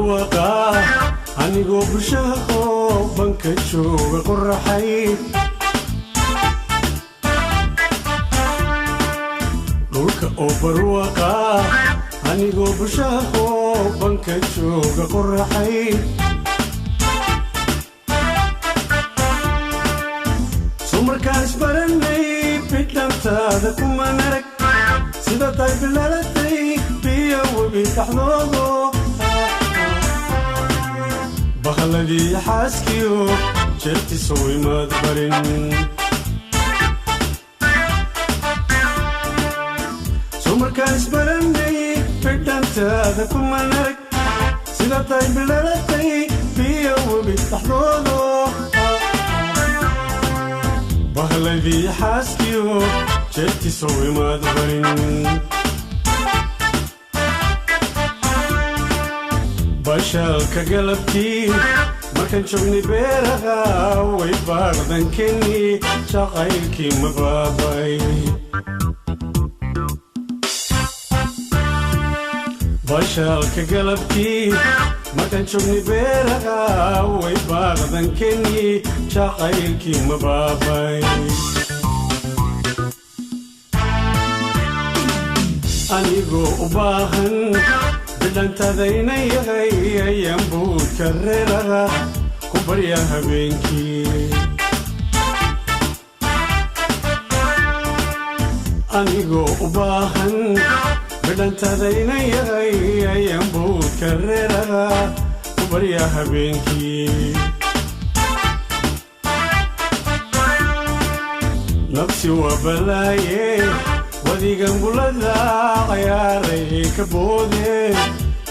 barwaqa anigoo bulshaha banka jooga qoraxay dhulka oo barwaqa anigoo bulshaha banka jooga qoraxay sumarkaas baranay bidhantaada kuma narag sida tahay bilalatay biyo webi dhaxdoodo bahladii xaaskiyo jeertiisa imaad barin sumarkaas baranay bidhantaada kuma narag sida tahay bilalatay biyo webi dhaxdoodo bahladii xaaskiyo jeertiisa imaad barin bashaalka galabtii markaan joognay beeraha way baaqdankeenii jacaylkii ma baabay bashaalka galabtii markaan joognay beeraha way baaqdankeenii jacaylkii ma baabay anigoo u baahan bidhantaada inay yahay ayaan buudka reeraha ku barya habeenkii anigoo u baahan bidhantaada inay yahay ayaan buudka reeraha ku barya habeenkii nafsi waa balaaye wadigan bulada cayaaray ka boode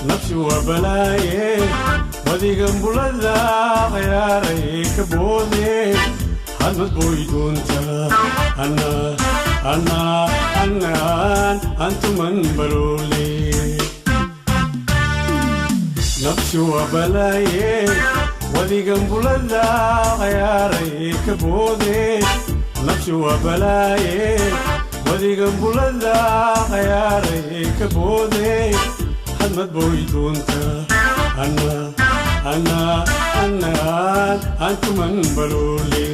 nafsi waa balaaye wadigan bulada cayaaray ka boode hadmad boy doontaa ana ana anaan antuman baroole nafsi waa balaaye wadigan bulada cayaaray ka boode nafsi waa balaaye wadigan bulada cayaaray ka boode hadmad boy doontaa ana ana anaan antuman baroole.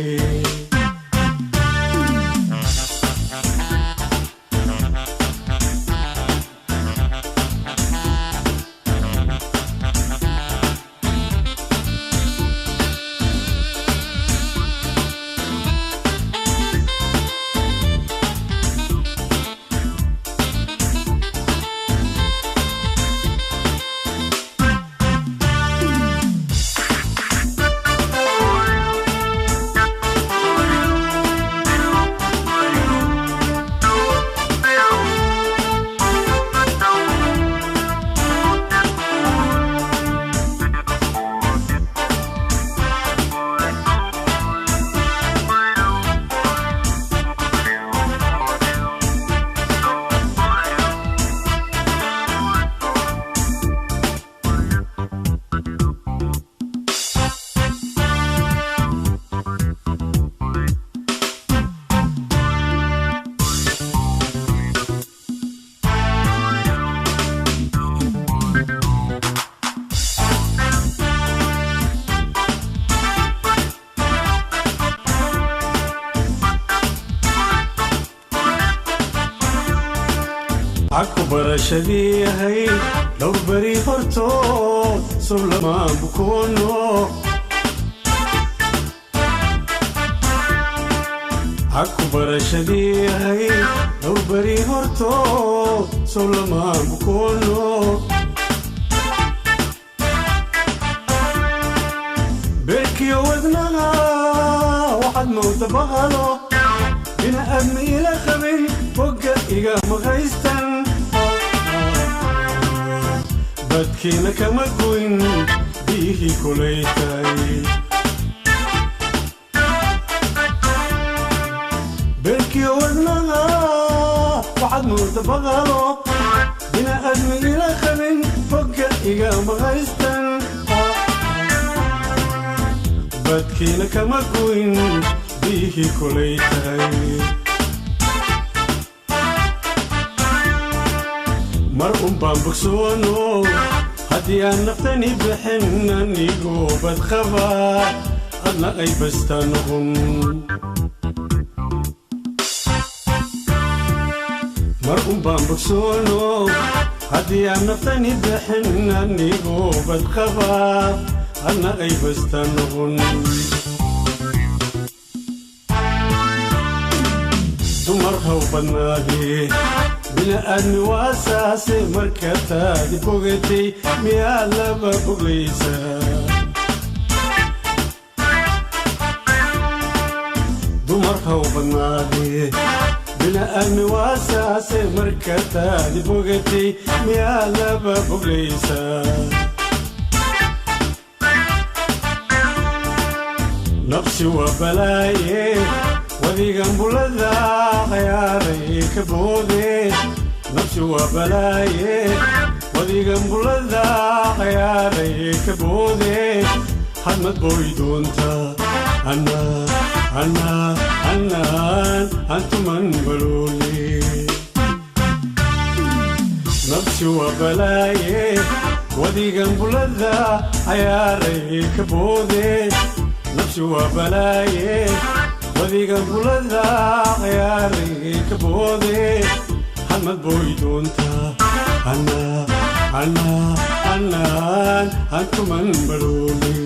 Aku barashadii ahay dhowr beri hortood sowlamaan bukoono aku barashadii ahay dhowr beri hortood sowlamaan bukoono beerkiyo wadnaha waxaad mooda bahalo bina aadmi ila qabin bogga iga maqaystan badkiina kama goyn biyihii kulay tahay beerkiyo wadnaha waxaad mooda baqalo bina aadmi ila qabin bogga iga maqaystan badkiina kama goyn biyihii kulay tahay mar un baan bogsoono. Haddii aan naftani bixin anigoo badqaba, adna ay basta noqon. Mar un baan bogsoono, haddii aan naftani bixin anigoo badqaba, adna ay basta noqon. Dumar haw badnaadee, bini'aadmi waa saase, marka taadi bogatay miyaad laba boglaysaa? Dumar haw badnaadee, bini'aadmi waa saase, marka taadi bogatay miyaad laba boglaysaa? Nafsi waa balaaye, wadigan bulada khayaaray ka boode. Nafsi waa balaaye, wadigan bulada khayaaray ka boode. Hadmad boy doonta anna anna annaan antuman baloole. Nafsi waa balaaye, wadigan bulada cayaaray ka boode. Nafsi waa balaaye, wadigan bulada cayaaray ka boode. Hadmad boy doonta anna anna annaan antuman baloole.